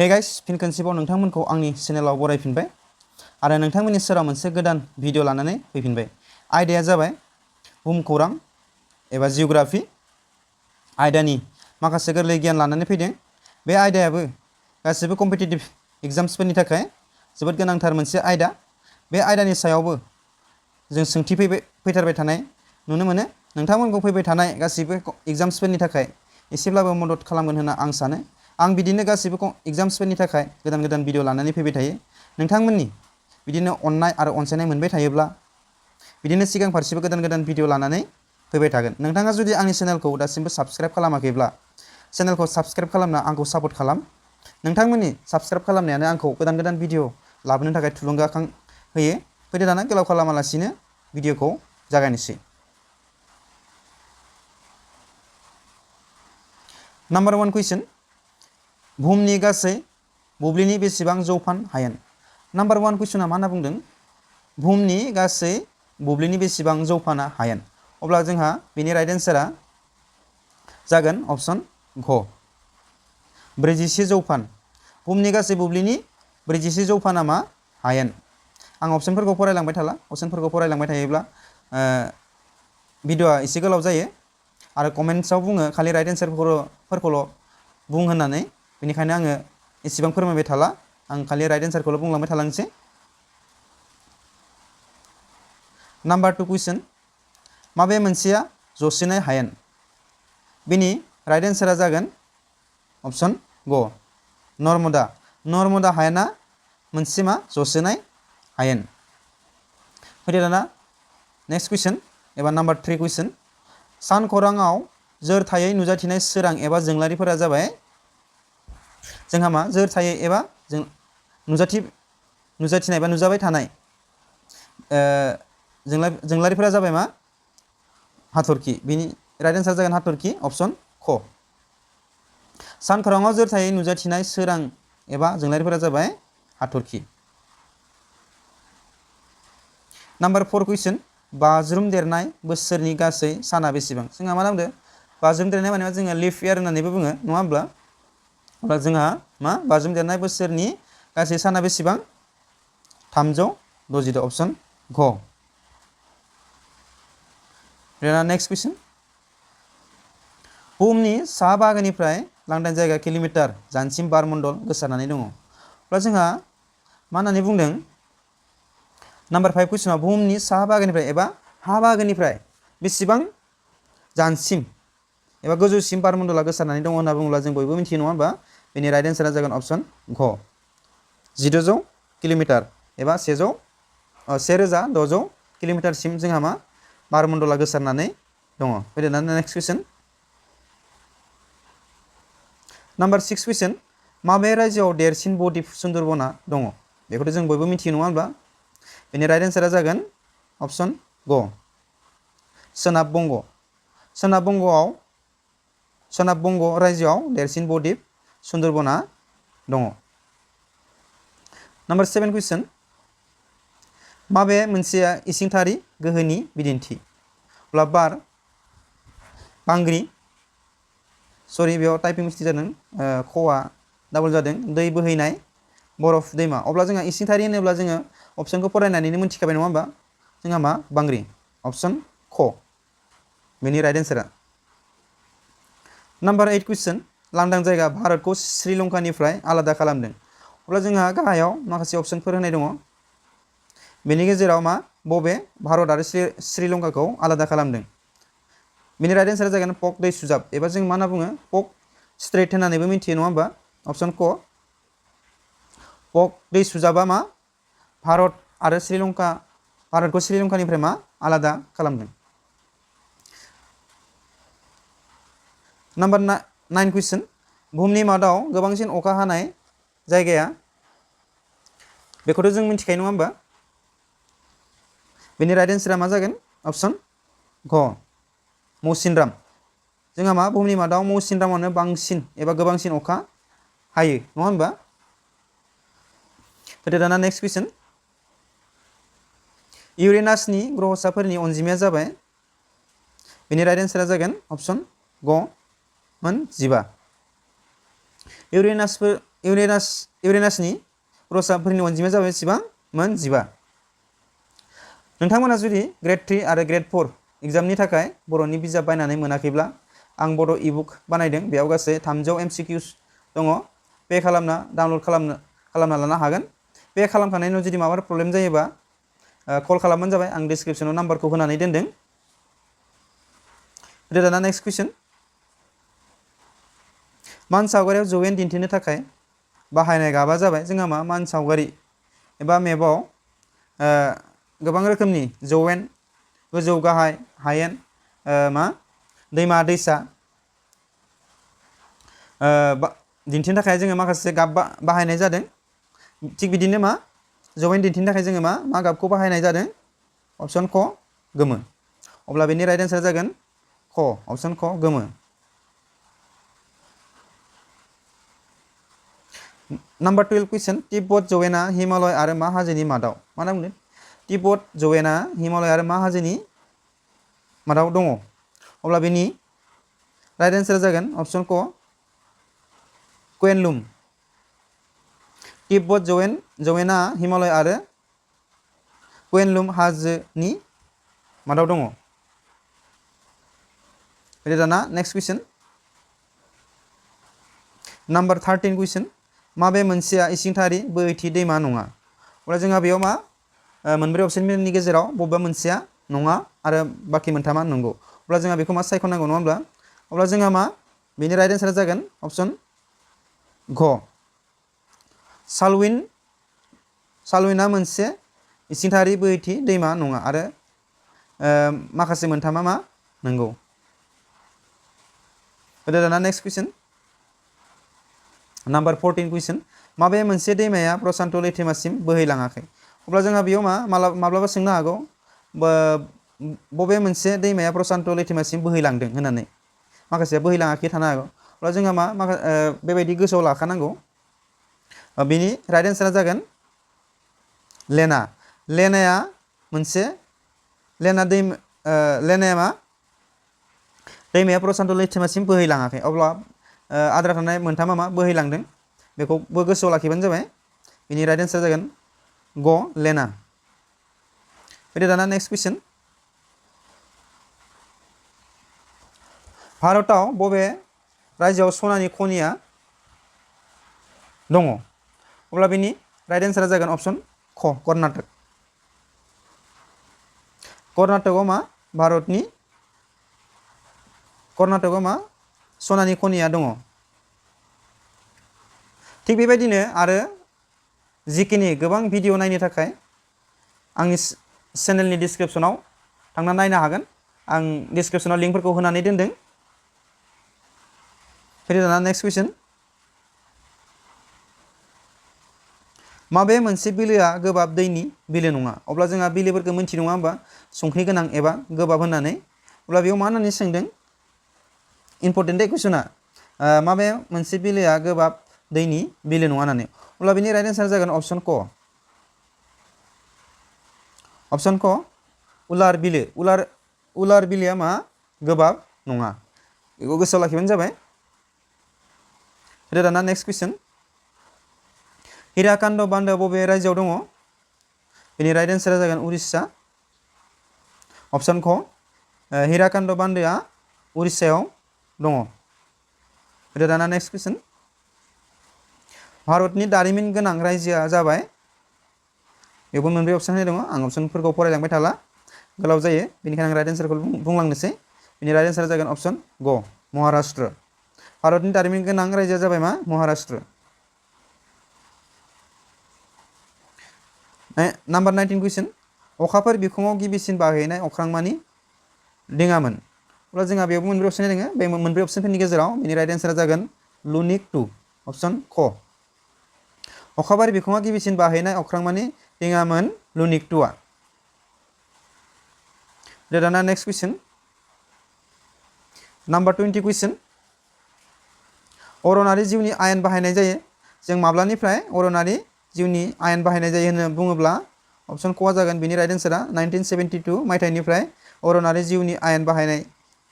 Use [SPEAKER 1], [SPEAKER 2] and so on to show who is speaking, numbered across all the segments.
[SPEAKER 1] Hey guys, फिन खनसेबाव नोंथांमोनखौ आंनि चेनेलाव बरायफिनबाय आरो नोंथांमोननि सेराव मोनसे गोदान भिडिअ लानानै फैफिनबाय। आयदाया जाबाय बुहुमखौरां एबा जिअग्राफि आयदानि माखासे गोरलै गियान लानानै फैदों। बे आयदायाबो गासिबो कम्पिटिटिभ एग्जाम्सफोरनि थाखाय जोबोद गोनांथार मोनसे आयदा। बे आयदानि सायावबो जों सोंथि फैथारबाय थानाय नुनो मोनो। नोंथांमोनखौ फैबाय थानाय गासिबो एग्जाम्सफोरनि थाखाय एसेब्लाबो मदद खालामगोन होनना आं सानो। आं बिदिनो गासिबो एग्जाम्सफोरनि थाखाय गोदान गोदान भिडिअ लानानै फैबाय थायो। नोंथांमोननि बिदिनो अननाय आरो अनसायनाय मोनबाय थायोब्ला बिदिनो सिगां फारसेबो गोदान गोदान भिडिअ लानानै फैबाय थागोन। नोंथाङा जुदि आंनि चेनेलखौ दासिमबो साबस्क्राइब खालामाखैब्ला चेनेलखौ साबस्क्राइब खालामना आंखौ सापर्ट खालाम। नोंथांमोननि साबस्क्राइब खालामनायानो आंखौ गोदान गोदान भिडिअ लाबोनो थाखाय थुलुंगाखां होयो। फैदो दाना गोलाव खालामालासिनो भिडिअखौ जागायनोसै। नाम्बार 1 कुइसन, बुहुमनि गासै बुब्लिनि बेसेबां जौफान हायेन? नाम्बार 1 कुइसना मा होनना बुंदों? बुहुमनि गासै बुब्लिनि बेसेबां जौफाना हायेन? अब्ला जोंहा बेनि राइट एन्सारा जागोन अप्शन घ 44 जौफान। बुहुमनि गासै बुब्लिनि 44 जौफाना मा? हायेन। आं अपसनफोरखौ फरायलांबाय थाला। अपसनफोरखौ फरायलांबाय थायोब्ला भिडिअआ एसे गोलाव जायो आरो कमेन्ट्सआव बुङो खालि राइट एन्सारफोरखौल' बुं होननानै। बेनिखायनो आङो एसेबां फोरमायबाय थाला। आं खालि राइट एन्सारखौल' बुंलांबाय थालांसै। नाम्बार 2 कुइसन, माबे मोनसेया जसिनाय हायेन? बेनि राइट एन्सारा जागोन अप्शन ग नर्मदा। नर्मदा हायेना मोनसे मा? जसिनाय हायेन। फैदो दाना नेक्स्ट कुइसन एबा नाम्बार 3 कुइसन, सानखौराङाव जोरथायै नुजाथिनाय सोरां एबा जोंलारिफोरा जाबाय जोंहा मा? जोरथायै एबा नुजाथिनाय एबा नुजाबाय थानाय जोंलारिफोरा जाबाय मा? हाथरखि। बेनि राइट एन्सार जागोन हाथरखि, अप्शन ख। सानखौराङाव जोरथायै नुजाथिनाय सोरां एबा जोंलारिफोरा जाबाय हाथरखि। नाम्बार 4 कुइसन, बाज्रुम देरनाय बोसोरनि गासै साना बेसेबां? जोंहा मा नांदो? बाज्रुम देरनाय माने जोङो लिफ इयार होननानैबो बुङो, नङा होमब्ला? अब्ला जोंहा मा? बाज्रुम देरनाय बोसोरनि गासै साना बेसेबां? 366, अप्शन घ। नेक्स्ट कुइसन, बुहुमनि सा बाहागोनिफ्राय लांदां जायगा किल'मिटार जानसिम बारमण्डल गोसारनानै दङ। अब्ला जोंहा मा होननानै बुंदों? नाम्बार 5 कुइसनाव बुहुमनि सा बाहागोनिफ्राय एबा हा बाहागोनिफ्राय बेसेबां जानसिम एबा गोजौसिम बारमण्डला गोसारनानै दङ होनना बुङोब्ला जों बयबो मिथियो, नङा होमबा? बेनि राइट एन्सारा जागोन अप्शन घ 1600 किल'मिटार एबा 1600 किल'मिटारसिम जोंहा मा? बारमण्डला गोसारनानै दङ। फैदो दाना नेक्स्ट कुइसन। नाम्बार 6 कुइसन, माबे रायजोआव देरसिन बद्वीप सुन्दरबना दङ? बेखौथ' जों बयबो मिथियो, नङा होमब्ला? बेनि राइट एन्सारा जागोन अप्शन ग सोनाब बंग। सोनाब बंग रायजोआव देरसिन बद्वीप सुन्दरबना दङ। नाम्बार 7 कुइसन, माबे मोनसेया इसिंथारि गोहोनि बिदिन्थि? अब्ला बार, बांग्रि, सरि बेयाव टाइपिं मिस्टेक जादों, ख'आ डाबल जादों, दै बोहैनाय, बरफ दैमा। अब्ला जोंहा इसिंथारि होनोब्ला जोङो अपसनखौ फरायनानैनो मोनथिखाबाय, नङा होमबा? जोंहा मा? बांग्रि, अप्शन ख बेनि राइट एन्सारा। नाम्बार 8 कुइसन, लांदां जायगा भारतखौ श्रीलंकानिफ्राय आलादा खालामदों। अब्ला जोंहा गाहायाव माखासे अपसनफोर होनाय दङ। बेनि गेजेराव मा? बबे भारत आरो श्रीलंकाखौ आलादा खालामदों? बेनि राइट एन्सारा जागोन पक दै सुजाब एबा जों मा होनना बुङो? पक स्ट्रेट होननानैबो मिथियो, नङा होमबा? अप्शन क पक दै सुजाबा मा? भारत आरो भारतखौ श्रीलंकानिफ्राय मा? आलादा खालामदों। नाम्बार 9 कुइसन, बुहुमनि मादाव गोबांसिन अखा हानाय जायगाया? बेखौथ' जों मिथिखायो, नङा होमबा? बेनि राइट एन्सारा मा जागोन? अप्शन घ मौसिनराम। जोंहा मा? बुहुमनि मादाव मौसिनरामानो बांसिन एबा गोबांसिन अखा हायो, नङा होमबा? फैदो दाना नेक्स्ट कुइसन, इउरेनासनि ग्रहसाफोरनि अनजिमाया जाबाय? बेनि राइट एन्सारा जागोन अप्शन ग मोन 15। इउरेनासनि ग्रहसाफोरनि अनजिमाया जाबाय बेसेबां मोन 15 नोंथांमोना जुदि ग्रेड 3 आरो ग्रेड 4 एग्जामनि थाखाय बर'नि बिजाब बायनानै मोनाखैब्ला आं बड' इबुक बानायदों बेयाव गासै 300 MCQs दङ पे खालामना डाउनलड खालामना लानो हागोन पे खालामखांनायनि उनाव जुदि माबाफोर प्रब्लेम जायोबा कल खालामबानो जाबाय आं डिसक्रिप्शनाव नाम्बारखौ होनानै दोनदों दाना नेक्स्ट कुइसन मान सावगारियाव जौयेन दिन्थिनो थाखाय बाहायनाय गाबा जाबाय जोंहा मान सावगारि एबा मेपआव गोबां रोखोमनि जौयेन गोजौ गाहाय हायेन दैमा दैसा दिन्थिनो थाखाय जोङो माखासे गाब बाहायनाय जादों थिग बिदिनो जौयेन दिन्थिनो थाखाय जोङो मा गाबखौ बाहायनाय जादों अपसन क गोमो अब्ला बेनि राइट आन्सारा जागोन क अपसन क गोमो नम्बर 12 कुइसन तिब्बत जौयेना हिमालय आरो मा हाजोनि मादाव मा होनना बुंदों तिब्बत जौयेना हिमालय आरो मा हाजोनि मादाव दङ अब्ला बेनि राइट आन्सारा जागोन अपसन क कुएनलुन तिब्बत जौयेना हिमालय आरो कुएनलुन हाजोनि मादाव दङ दाना नेक्स्ट कुइसन नम्बर 13 कुइसन माबे मोनसेया इसिंथारि बोहैथि दैमा नङा अब्ला जोंहा बेयाव मोनब्रै अपसननि गेजेराव बबेबा मोनसेया नङा आरो बाखि मोनथामा नंगौ अब्ला जोंहा बेखौ सायख'नांगौ नङा होमब्ला अब्ला जोंहा बेनि राइट आन्सारा जागोन अपसन घ सालविनआ मोनसे इसिंथारि बोहैथि दैमा नङा आरो माखासे मोनथामा नंगौ दाना नेक्स्ट कुइसन नम्बर 14 कुइसन माबे मोनसे दैमाया प्रशान्त लैथोमासिम बोहैलाङाखै अब्ला जोंहा बेयाव माब्लाबा सोंनो हागौ बबे मोनसे दैमाया प्रशान्त लैथोमासिम बोहैलांदों होननानै माखासेया बोहैलाङाखै थानो हागौ अब्ला जोंहा बेबायदि गोसोआव लाखानांगौ बेनि राइट आन्सारा जागोन लेनाया दैमाया प्रशान्त लैथोमासिम बोहैलाङाखै अब्ला आद्रा थानाय मोनथामा बोहैलांदों बेखौबो गोसोआव लाखिबानो जाबाय बेनि राइट आन्सारा जागोन ग लेना दाना नेक्स्ट कुइसन भारताव बबे रायजोआव सनानि खनिया दङ अब्ला बेनि राइट आन्सारा जागोन अपसन ख कर्नाटकआव कर्नाटकआव सनानि खनिया दङ थिग बेबायदिनो आरो जिखिनि गोबां भिडिअ नायनो थाखाय आंनि चेनेलनि डिसक्रिप्शनाव थांना नायनो हागोन आं डिसक्रिप्शनाव लिंकफोरखौ होनानै दोनदों दाना नेक्स्ट कुइसन माबे मोनसे बिलोआ गोबाब दैनि बिलो नङा अब्ला जोंहा बिलोफोरखौ मिन्थि नङा होमबा संख्रि गोनां एबा गोबाब होननानै अब्ला बेयाव मा होननानै सोंदों इम्पर्टेन्ट कुइसना माबे मोनसे बिलोआ गोबाब दैनि बिलो नङा होननानै अब्ला बेनि राइट आन्सारा जागोन अपसन क उलार बिलोआ गोबाब नङा बेखौ गोसोआव लाखिबानो जाबाय दाना नेक्स्ट कुइसन हिराकान्द बान्दोआ बबे रायजोआव दङ बेनि राइट आन्सारा जागोन उरिष्या अपसन क हिराकान्द बान्दोआ उरिष्यायाव दङ दाना नेक्स्ट कुइसन भारतनि दारिमिन गोनां रायजोआ जाबाय बेवबो मोनब्रै अपसन होनाय दङ आं अपसनफोरखौ फरायलांबाय थाला गोलाव जायो बेनिखायनो आं राइट आन्सारखौ बुंलांनोसै बेनि राइट आन्सारा जागोन अपसन ग महाराष्ट्र भारतनि दारिमिन गोनां रायजोआ जाबाय महाराष्ट्र नम्बर 19 कुइसन अखाफोर बिखुङाव गिबिसिन बाहैनाय अख्रांमानि दिङामोन अब्ला जोंहा बेयाव मोनब्रै अपसन दङ बे मोनब्रै अपसनफोरनि गेजेराव बेनि राइट आन्सारा जागोन लुनिक 2 अपसन क अखाफोर बिखुङाव गिबिसिन बाहैनाय अख्रांमानि दिङामोन लुनिक 2 दाना नेक्स्ट कुइसन नम्बर 20 कुइसन अरनारि जिउनि आयेन बाहायनाय जायो जों माब्लानिफ्राय अरनारि जिउनि आयेन बाहायनाय जायो होनना बुङोब्ला अपसन कआ जागोन बेनि राइट आन्सारा 1972 मायथाइनिफ्राय अरनारि जिउनि आयेन बाहायनाय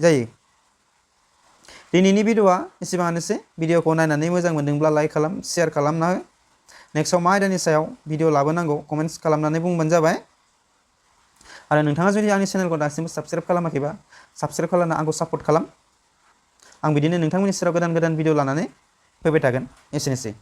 [SPEAKER 1] जायो दिनैनि भिडिअआ एसेबाङानोसै भिडिअखौ नायनानै मोजां मोनदोंब्ला लाइक खालाम शेयार खालामना हो नेक्स्टआव मा आयदानि सायाव भिडिअ लाबोनांगौ कमेन्ट्स खालामनानै बुंबानो जाबाय आरो नोंथाङा जुदि आंनि चेनेलखौ दासिमबो साबस्क्राइब खालामाखैबा साबस्क्राइब खालामना आंखौ सापर्ट खालाम आं बिदिनो नोंथांमोननि सेराव गोदान भिडिअ लानानै फैबाय थागोन एसेनोसै